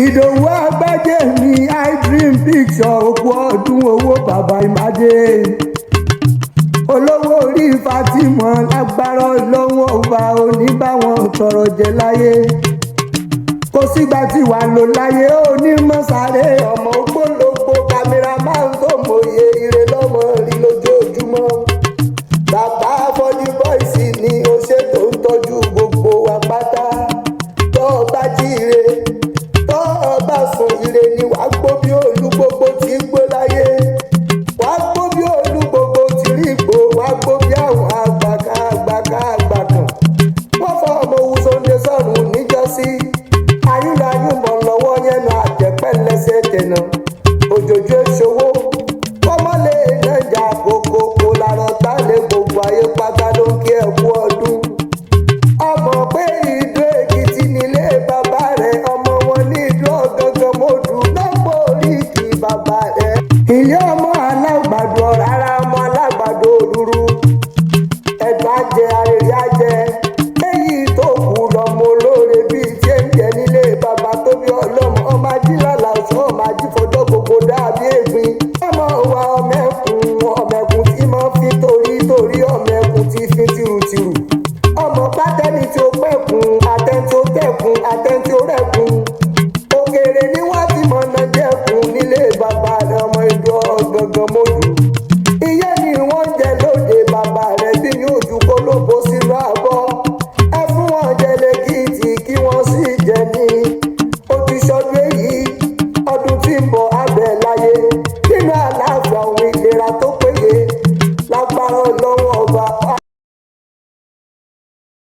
Ìdòwú Agbájé mi, I Dream Picture, òkú ọdún, owó bàbá ìmàdé, olówó orí Fatima. Lágbára Ọlọ́wọ́ Ọba, oníbàwọn tọrọ jẹ láyé. Kò sígbà tí wàá lò láyé onímọ̀sáré. Ọmọ ògbólógbò cameraman tó mòye ire lọ́mọ rí lójoojúmọ́. Bàbá Fọdí Bọ́ìsì ni ó ṣètò ń tọ́jú gbogbo wa pátá. Tó o bá jí ire, tó o bá sùn ire ni wàá gbó bí olú gbogbo tí gbó láyé. Wàá gbó bí olú gbogbo tí rí gbó. Wàá gbó bí àwọn àgbàkà àgbàkà àgbàkàn. Wọ́n fọ ọmọ owó sóńdé sọ̀rùn níjọ́sí. Ayúnlayúnbọ̀ lọ́wọ́ yẹnu àjẹpẹ́ lẹ́sẹ̀ tẹ̀nà òjòjò ṣòwò kọ́mọ́lé nàjà kókókó làrọ̀ tá lé. Gbogbo ayé pátá ló ń kí ẹ kú ọdún. Ọmọ pé Ìdó Èkìtì nílé bàbá rẹ̀, ọmọ wọn ní Ìdó Ọ̀gángan mọ́dù lọ́pọ̀ oríkì bàbá rẹ̀. Ìyá ọmọ alágbàdo rárá, ọmọ alágbàdo òrùrù ẹ̀dùn ajẹ arèrè ajẹ èyí tó kù lọ́mọ olóore bíi tí ń jẹ nílé bàbá tó bí ọlọ́mọ. Ọmọ ajílàlà ọ̀ṣọ́, ọmọ ajífọjọ́ gbogbo dàbí ègbin. Ọmọ wa, ọmọ ẹkùn, ọmọ ẹkùn tí máa ń fi torí torí, ọmọ ẹkùn tí fi tìrùtìrù, ọmọ pátẹ́ni tí ó pẹ̀kun, atẹ́ni tí ó tẹ̀kun, atẹ́ni.